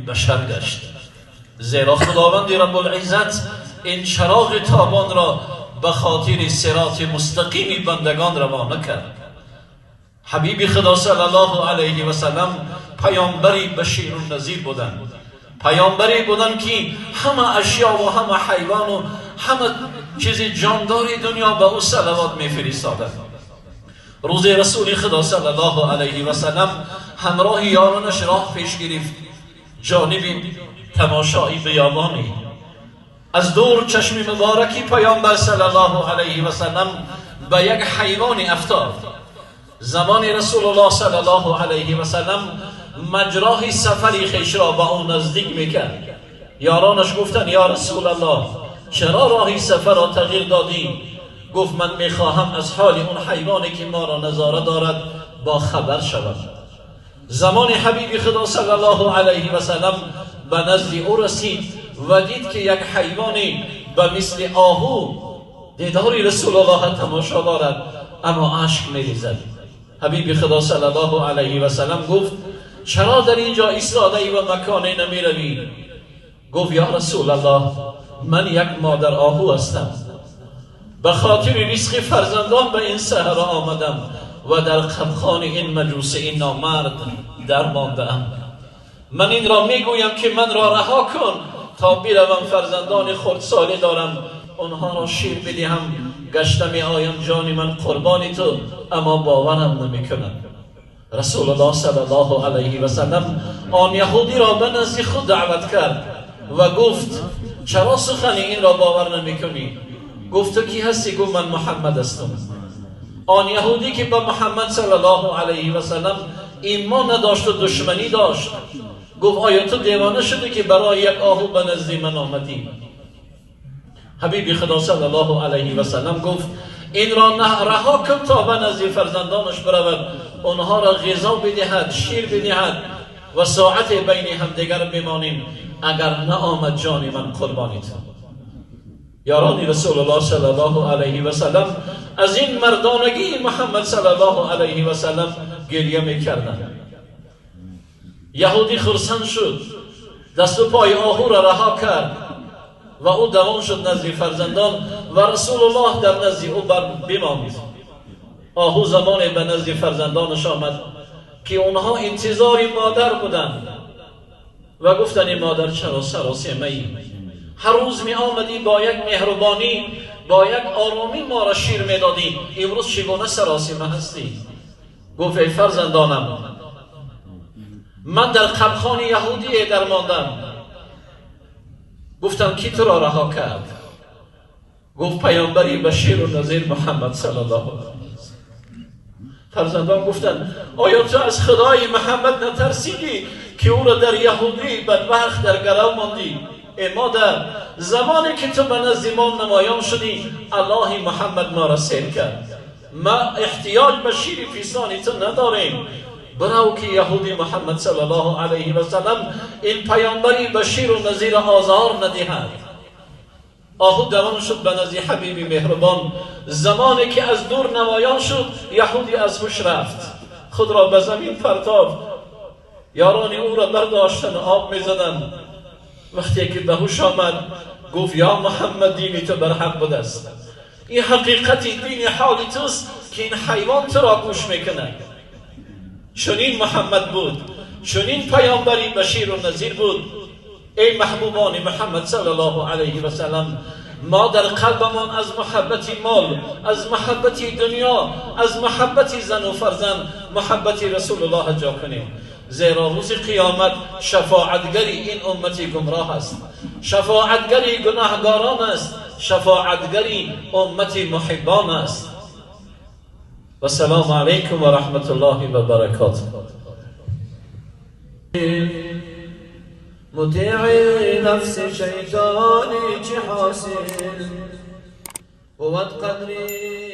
بشر گشت. زیرا خداوند رب العزت این چراغ تابان را به خاطر صراط مستقیم بندگان روانه کرد. حبیب خدا صلی الله علیه و سلم پیامبری بشیر و نذیر بودند، پیامبری بودند که همه اشیا و همه حیوان و همه چیز جاندار دنیا به او صلوات میفرستادند. روز رسول خدا صلی الله علیه و سلم همراه یارانش راه پیش گرفت جانب تماشایی بیابانی. از دور چشم مبارکی پیامبر صلی الله علیه و سلم به یک حیوان افتاد. زمان رسول الله صلی الله علیه و سلم مجراه سفری خویش را به او نزدیک میکرد. یارانش گفتند یا رسول الله چرا راهی سفر را تغییر دادی؟ گفت من میخواهم از حال اون حیوانی که ما را نظاره دارد با خبر شوم. زمان حبیب خدا صلی الله علیه و سلم به نزد او رسید و دید که یک حیوانی به مثل آهو دیدار رسول الله تماشا دارد، اما اشک میریزد. حبیب خدا صلی الله علیه و سلم گفت چرا در اینجا ایستاده ای و مکانی نمی روی؟ گفت یا رسول الله من یک مادر آهو هستم، به خاطر رزق فرزندان به این صحرا آمدم و در قبخان این مجوس این نامرد در مانده‌ام. من این را میگویم که من را رها کن تا بروم، فرزندان خردساله دارم، آنها را شیر بدهم، گشته می آیم جان من قربانی تو، اما باورم نمی کنم. رسول الله صلی الله علیه و سلم آن یهودی را به نزد خود دعوت کرد و گفت چرا سخن این را باور نمی کنی؟ گفت تو کی هستی؟ گفت من محمد هستم. آن یهودی که به محمد صلی الله علیه و سلم ایمان نداشت و دشمنی داشت، گفت آیا تو دیوانه شدی که برای یک آهو به نزد من آمدی؟ حبیب خدا صلی الله علیه و سلم گفت این را رها کن تا به نزد فرزندانش برود، آنها را غذا بدهد، شیر بدهد و ساعت بین همدیگر بمانیم، اگر نه آمد جان من قربانی تو. یاران رسول الله صلی الله علیه و سلم از این مردانگی محمد صلی الله علیه و سلم گریه میکردند. یهودی خرسند شد، دست و پای آهو را رها کرد و او دوان شد نزد فرزندان و رسول الله در نزد او بماند. آهو زمان به نزد فرزندانش آمد که اونها انتظار مادر بودند و گفتند این مادر چرا سراسیمه ای؟ هر روز می آمدی با یک مهربانی، با یک آرامی ما را شیر می دادی، امروز چگونه سراسیمه هستی؟ گفت ای فرزندانم من در قبخان یهودی در ماندم. گفتم کی تو را رها کرد؟ گفت پیامبری بشیر و نذیر محمد صلی الله علیه و سلم. فرزندان گفتند آیا تو از خدای محمد نترسیدی که او را در یهودی بدبخت در گرو ماندی؟ ای مادر زمانی که تو به نزد ما نمایان شدی الله محمد ما را سیر کرد، ما احتیاج به شیر فیسانی تو نداریم. برو که یهودی محمد صلی الله علیه و سلم این پیامبری بشیر و نذیر آزار ندهد. آهو دوان شد به نزد حبیبی مهربان. زمانی که از دور نمایان شد یهودی از هوش رفت، خود را به زمین پرتاب، یاران او را برداشتن آب میزدند. وقتی که به هوش آمد گفت یا محمد دینی تو بر حق بوده است، این حقیقتی دین حالی توست که این حیوان تو را گوش میکند. چنین محمد بود، چنین پیامبری بشیر و نذیر بود. ای محبوبان محمد صلی الله علیه و سلم، ما در قلبمان از محبت مال، از محبت دنیا، از محبت زن و فرزند محبت رسول الله جا کنیم، زیرا روز قیامت شفاعتگری این امت گمراه است، شفاعتگری گناهگاران است، شفاعتگری امت محبان است. و السلام علیکم و رحمت الله و برکاته. مطیع نفس شیطانی چه حاصل بود قدری